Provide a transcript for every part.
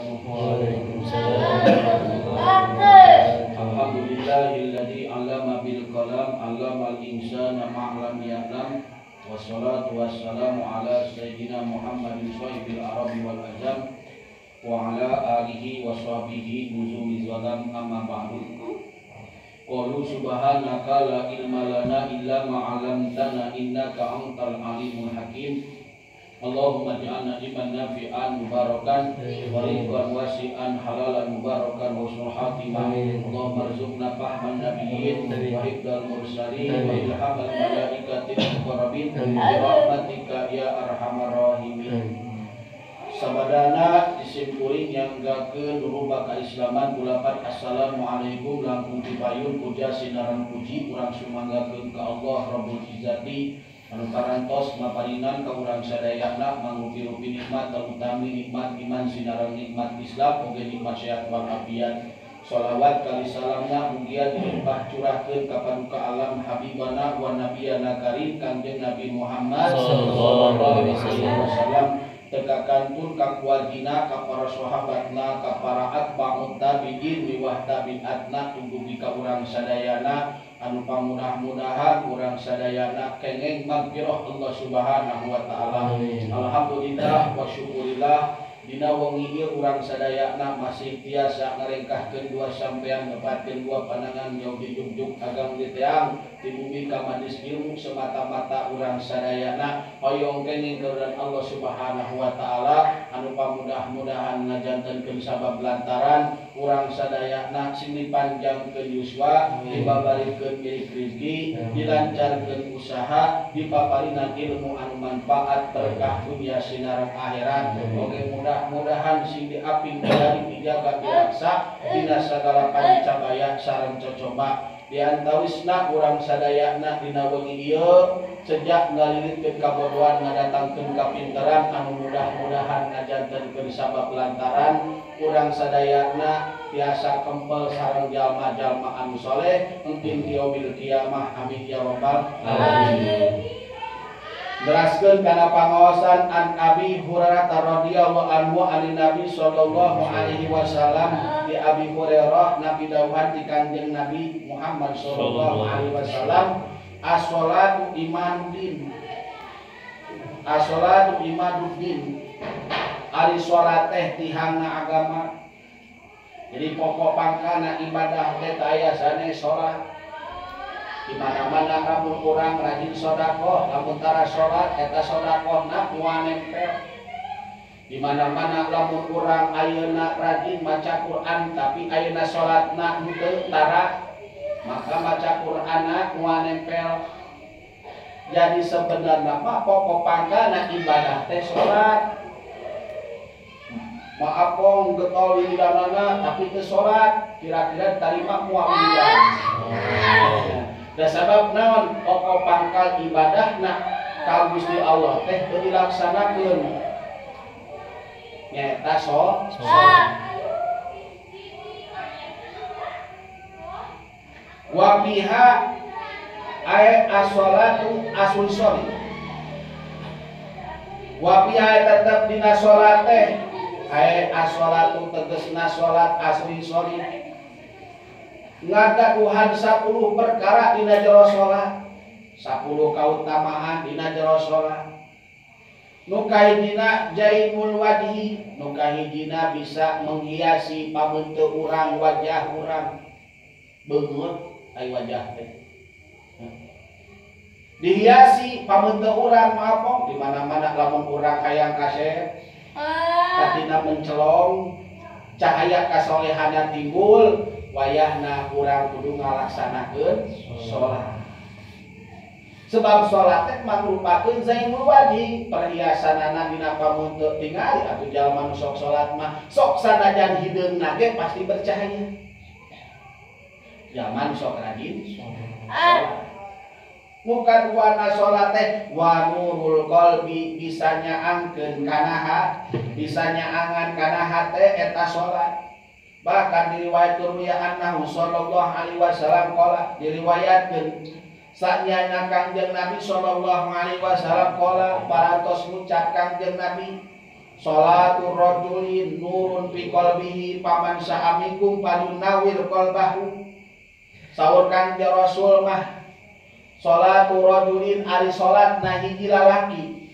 wabarakatuh. Waalaikumsalam warahmatullahi wabarakatuh. Alhamdulillahilladzi 'allama bil qalam, 'allamal insana ma lam ya'lam. Wassalatu wassalamu ala sayyidina Muhammadin sahibil arabi wal ajam wa ala alihi wa sahbihi nuzumi zalam, amma ba'du. Qalu subhanaka la ilma lana illa ma 'allamtana innaka antal alimul hakim. Allahumma ij'alna ilman nafi'an mubarakan wa rizqan wasi'an halalan mubarakan wa husnul khatimah. Allahumma arzuqna fahman nabiyyin wa hifdzal mursalin wa ilhamal malaikatil muqarrabin bi rahmatika ya arhamar rahimin. Sabadana disimpuling nyanggakeun rubah kaislaman kulapan assalamualaikum langkung dipayun puja sinaran puji urang sumanggakeun ka Allah Rabbul Izzati anu parantos maparinan ka urang sadayana mangrupi-rupi nikmat terutami nikmat iman sinaran nikmat Islam oge nikmat sehat wal afiat. Sholawat kali salamna mugia dilimpah curahkeun ka paduka alam habibana wa nabiyana karim Kangjeng Nabi Muhammad sallallahu alaihi wasallam, teka kantun ka keluargina ka para sahabatna ka para atba'ut tabi'in miwah tabi'atna tunggu ka urang sadayana anu pamudah-mudahan urang sadayana kengeng magfirah Allah Subhanahu wa taala. Alhamdulillah wa syukurillah dina wengi ieu urang sadayana masih tiasa ngarengkahkeun dua sampean ngepatkeun dua pandangan jauh di jugjuk agam di teang di bumi ka majelis ilmu semata-mata urang sadayana hoyong kenging karunan Allah Subhanahu wa taala anu pamudah-mudahan ngajantenkeun sabab lantaran urang sadayana sing dipanjangkeun yuswa, dibabarikeun milik rezeki, dilancarkeun usaha, dipaparinan ilmu anu manfaat berkah dunia sinaran akhirat. Oge mudah-mudahan sing diaping dari dijaga dilaksa dina sagala pancabaya sareng cocoba. Di antawisna urang sadayana dina wengi ieu sejak ngalilitkeun kabodohan ngadatangkeun kapinteran anu mudah-mudahan ngajantenkeun sabab lantaran urang sadayana tiasa kempel sareng jalma-jalma anu soleh engkin yaumil kiamah. Amin ya rabbal alamin. Neraskeun kana pangaosan an Abi Hurairah radhiyallahu anhu anin Nabi sallallahu alaihi wasallam di Abi Hurairah Nabi dawuhan ti Kangjeng Nabi Muhammad sallallahu alaihi wasallam, as-sholatu imanuddin. As-sholatu imanuddin. Ari salat teh tihangna agama. Jadi pokok pangkana ibadah teh aya sanes salat. Di mana-mana lamun urang rajin sedekah, lamun tara salat eta sedekahna moal nempel. Di mana-mana lamun urang ayeuna rajin maca Quran tapi ayeuna salatna henteu tara, maka maca Quranna moal nempel. Jadi sebenarnya mah pokok pangkana ibadah teh salat. Maaf pong getol wiridanana tapi teu salat, kira-kira diterima moal wiridan. Da sabab naon pokok pangkal ibadahna ka Gusti Allah teh teu dilaksanakeun. Nyaeta salat. Wa biha ay as-sholatu asul sholat. Wa biha tetep dina salat teh ay as-sholatu tegesna salat asli sholat. Ngadaguhan 10 perkara dina jero salat, 10 kautamaan dina jero salat. Nu kahijina jainul wajhi, nu kahijina bisa menghiasi pameuteu urang wajah urang. Beungeut ai wajah teh. Dihiasi pameuteu urang maapong di mana-mana lamun urang hayang kasep katina mencelong cahaya kasolehanna timbul wayahna urang kudu ngalaksanakeun salat. Sebab salat teh mangrupakeun zainul wajhi, perhiasanana dina pameuteu tingali atuh jalma nu sok salat mah sok sanajan hideungna ge pasti bercahaya. Jalma nu sok rajin salat. Nu kaduana salat teh wa nurul qalbi, bisa nyaangkeun kana hate, bisa nyaangan kana hate eta salat. Bahkan diriwayatkeun ya annahu sallallahu alaihi wasallam qala, diriwayatkeun sanyana Kangjeng Nabi sallallahu alaihi wasallam qala, parantos ngucap Kangjeng Nabi, Sholatur rajuli nurun nurun fi qalbihi paman sa'a minkum falyunawwir qalbahu. Saur Kangjeng Rasul mah salatu rajulin ari salatna hiji lalaki.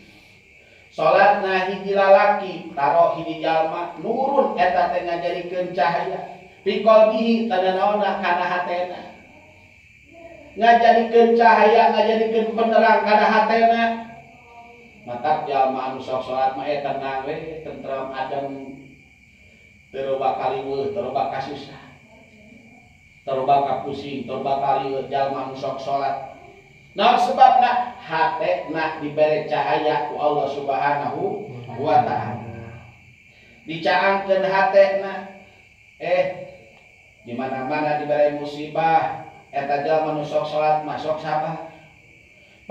Salatna hiji lalaki taro hiji jalma nurun eta teh ngajadikeun cahaya fi qalbihi tadanaona kana hatena. Ngajadikeun cahaya, ngajadikeun penerang kana hatena. Matak jalma anu sok salat mah tenang we, tentrem, adem, teu loba kaliweuh, teu loba kasusah, teu loba kapusing, teu loba kaliweuh jalma anu sok salat. Naon sebabna? Hatena dibere cahaya ku Allah Subhanahu wa ta'ala. Dicaangkeun hatena, di mana-mana dibere musibah, eta jalma nu sok salat mah sok sabar.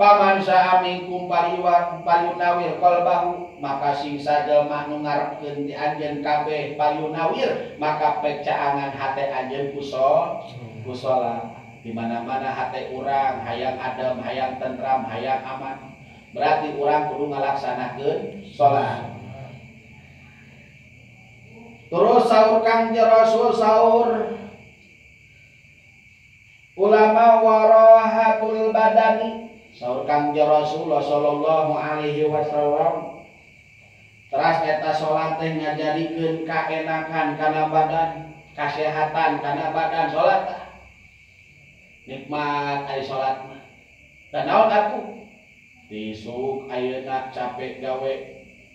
Paman sa'a minkum falyunawwir qalbahu, maka sing sajalma nu ngarepkeun di anjeun kabeh falyunawwir, maka pek caangan hate anjeun ku salat. Di mana-mana hate urang hayang adem, hayang tentram, hayang aman, berarti urang kudu ngalaksanakeun salat. Terus saur Kangjeng Rasul, saur ulama warahatul badani, saur Kangjeng Rasulullah sallallahu alaihi wasallam, teras eta salat teh ngajadikeun kaenakan kana badan, kasehatan kana badan. Salat nikmat ari salat mah. Dan naon atuh? Isuk ayeuna capek gawe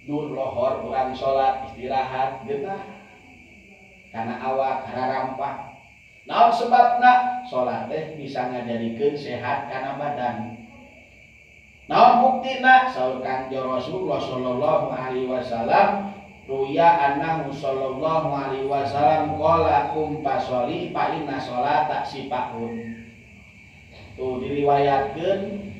dur lohor urang salat istirahat geunah kana awak hararampa. Naon sebabna? Salat teh bisa ngajadikeun sehat kana badan. Naon buktina? Saur Kangjeng Rasulullah sallallahu alaihi wasallam, ruya annahu sallallahu alaihi wasallam qala kum fasoli fa inna sholata sifaun. Tuh diriwayatkeun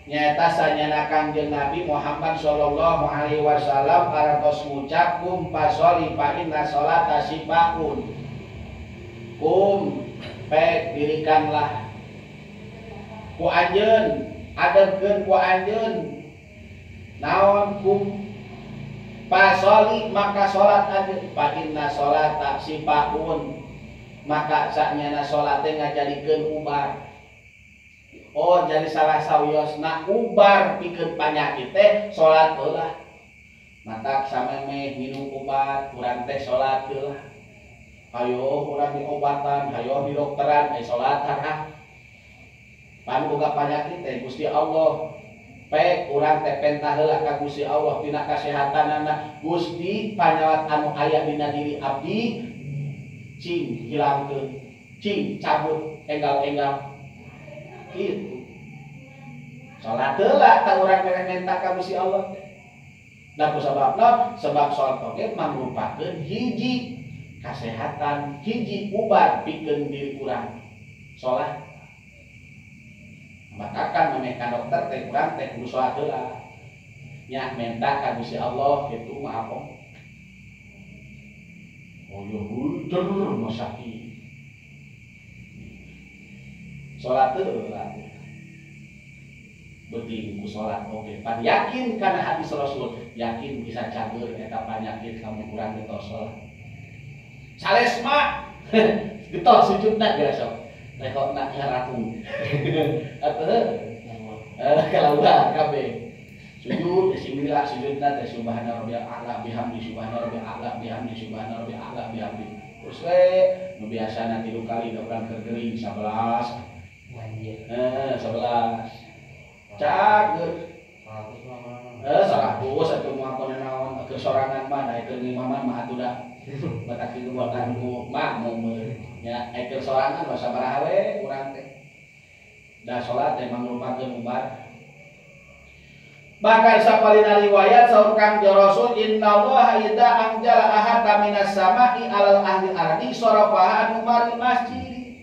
nyaeta sanyana Kangjeng Nabi Muhammad sallallahu alaihi wasallam parantos ngucap kum fasoli fa inna sholata sifaun. Kum pek dirikanlah ku anjeun, adegkeun ku anjeun. Naon kum fasoli maka salat anjeun, fa inna sholata sifaun, maka sanyana salat teh ngajadikeun ubar. Oh, jadi salah sawiosna ubar pikeun panyakit teh salat heula. Matak samemeh minum obat, urang teh salat heula. Hayo urang diobatan, hayo di dokteran, salat harah. Pan boga panyakit teh Gusti Allah. Pek urang teh pentah heula ka Gusti Allah tina kasehatanana. Gusti panyawat anu aya dina diri abdi cing hilangkeun, cing cabut enggal-enggal. Gitu. Salat heula ta urang teh menta ka Gusti Allah teh. Nah ku sababna, sebab salat oge mangrupakeun hiji kasehatan, hiji ubat pikeun diri urang. Salat. Maka kan memeh ka dokter teh urang teh kudu salat heula. Nya menta ka Gusti Allah kitu mah apa? Oh ya huder masaki. Salat heula. Beuting ku salat oge. Pan yakin kana hadis Rasul, yakin bisa cager eta panyakit lamun urang getos salat. Salesma getos sujudna geus sok. Rekotna ngaratung. Atuh kalauan kabeh. Sujud bismillah sujudna teh subhana rabbiyal a'la bihamdi subhana rabbiyal a'la bihamdi subhana rabbiyal a'la bihamdi. Terus we nu biasana 3 kali da urang keur gering 11. Anjir. 11. Cager. 100 100 atuh moal kono naon keur sorangan mah da keur ngimaman mah atuh da. Batak kitu buatan ku makmum nya keur sorangan mah sabaraha we urang teh. Da salat teh mangrupakeun ubar. Bahkan sapalina riwayat saur Kangjeng Rasul innallaha idza anjala ahada minas sama'i alal ahli ardi sarafaha an umaril masjid.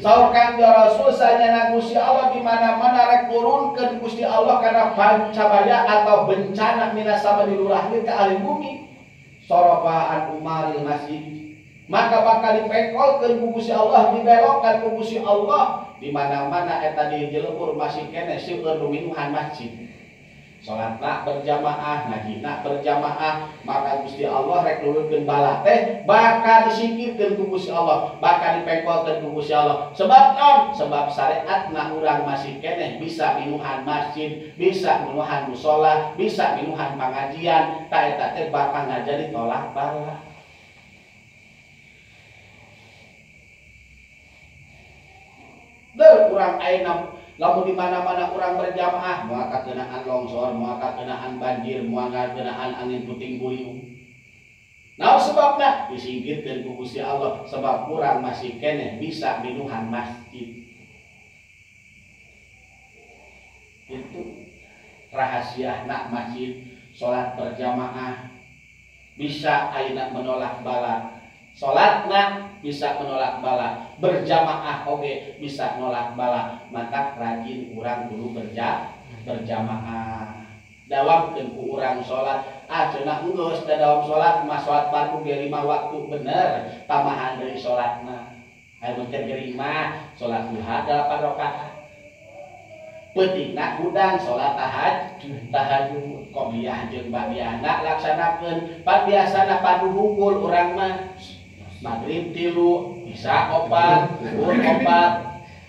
Saur Kangjeng Rasul sanyana Gusti Allah di mana-mana rek nurunkeun Gusti Allah kana pancabaya atau bencana minas sama di lurah ke ahli bumi. Sarafaha an umaril masjid. Maka bakal dipekolkeun ku Gusti Allah, dibelokkan ku Gusti Allah. Di mana-mana eta di jelebur masih keneh seueur nu minuhan masjid. Salatna berjamaah, ngajina berjamaah, maka Gusti Allah Allah rek nurunkeun bala teh bakal disingkirkeun ku Gusti Allah, bakal dipengkolkeun ku Gusti Allah. Sebab naon? Sebab syariatna urang masih keneh bisa minuhan masjid, bisa minuhan mushola, bisa minuhan pangajian, ta eta teh bakal ngajadi tolak bala. Deur urang ayeuna lamun di mana-mana urang berjamaah moal kakenaan longsor, moal kakenaan banjir, moal kakenaan angin puting beliung. Naon sebabna? Disingkirkeun ku Gusti Allah sebab urang masih keneh bisa minuhan masjid. Itu rahasiana masjid, salat berjamaah bisa ayeuna menolak bala. Salatna bisa menolak bala, berjamaah oge bisa nolak bala. Maka rajin urang kudu berjamaah. Dawamkeun ku urang salat. Ah cenah geus da dawam salat mah salat fardu ge 5 waktu bener, tambahan deui salatna. Aya nu keur gering mah salat duha 8 rakaat. Peutingna hudang salat tahajud qobliyah jeung ba'diyahna laksanakeun. Pan biasana padu hungkul urang mah maghrib 3, isya 4, zuhur 4,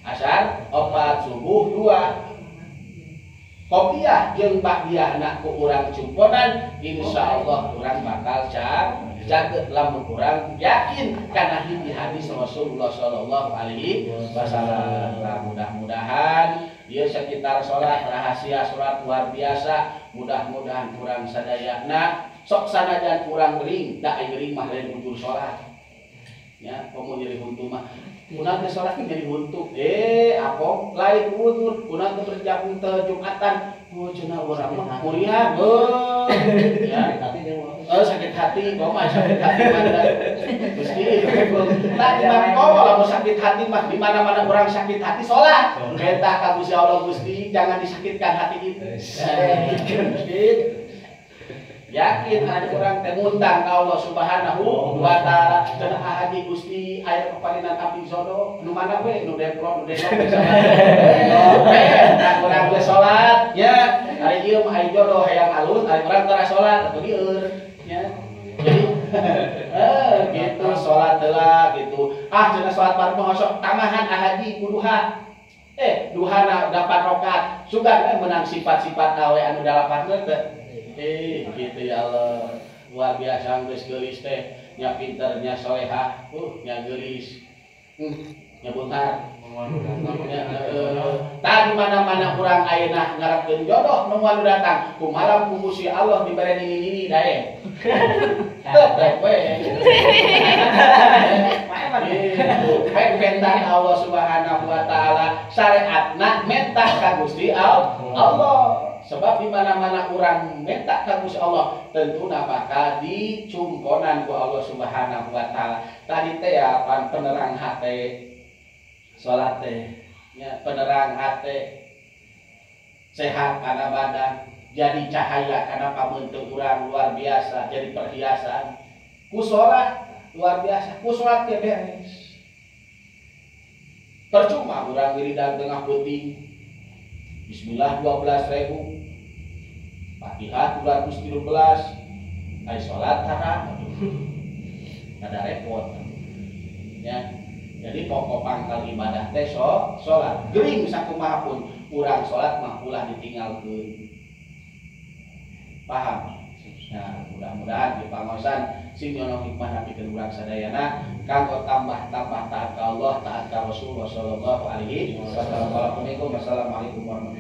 asar 4, subuh 2. Qobliyah jeung ba'diyahna ku urang cumponan, insyaallah urang bakal caget lamun urang yakin kana hiji hadis Rasulullah sallallahu alaihi wasallam. Mudah-mudahan ieu sekitar salat, rahasia salat luar biasa. Mudah-mudahan urang sadayana sok sanajan urang gering, da ai gering mah lain ujur salat. Ya, komo nyeri huntu mah. Kunaon teh salat nyeri huntu? Apa lain ujur, kunaon teh berjabung teh Jumatan. Oh, cenah urang mah muriang. Ya, sakit hati, komo sakit hati mah. Gusti, tah di mana komo lamun sakit hati mah di mana-mana urang sakit hati salat. Menta ka Gusti Allah, Gusti, jangan disakitkan hati itu. Gusti. Yakin ada orang teh ngundang ka Allah Subhanahu wa taala. Cenah haji Gusti aya peparinan abdi jodoh nu mana we nu demplon nu demplon. Tah urang we salat nya ari ieu mah aya jodoh hayang alus ari urang tara salat atuh lieur nya. Jadi gitu salat heula gitu. Ah cenah salat fardu sok tamahan haji ku duha. Duhana 8 rakaat. Sugan menang sifat-sifat awe anu 8 teh. Gitu ya Allah, luar biasa geus geulis teh, nya pinter nya solehah, nya geulis, nya buntar. Tah di mana-mana urang ayeuna ngarepkeun jodoh nu moal datang, kumaha ku Gusti Allah dibere nini-nini dae. Teu daek we. Menta Allah Subhanahu wa taala, syariatna menta ka Gusti Allah. Sebab di mana-mana orang minta ka Gusti Allah, tentuna bakal dicumponan ku Allah Subhanahu wa taala. Tadi teh ya pan penerang hate salat teh, nya penerang hate sehat kana badan, jadi cahaya kana pameunteung urang luar biasa, jadi perhiasan. Ku salat luar biasa, ku salat teh beres. Percuma urang wiridan tengah peuting. Bismillah 12.000, Fatihah 213, ai salat tara, ada repot. Ya, jadi pokok pangkal ibadah teh salat. Gering sakumaha pun urang salat mah ulah ditinggalkeun. Paham? Nah, mudah-mudahan di pangosan sing nyono hikmah pikeun urang sadayana kanggo tambah-tambah taat ka Allah, taat ka Rasulullah sallallahu alaihi wasallam. Wassalamualaikum warahmatullahi wabarakatuh.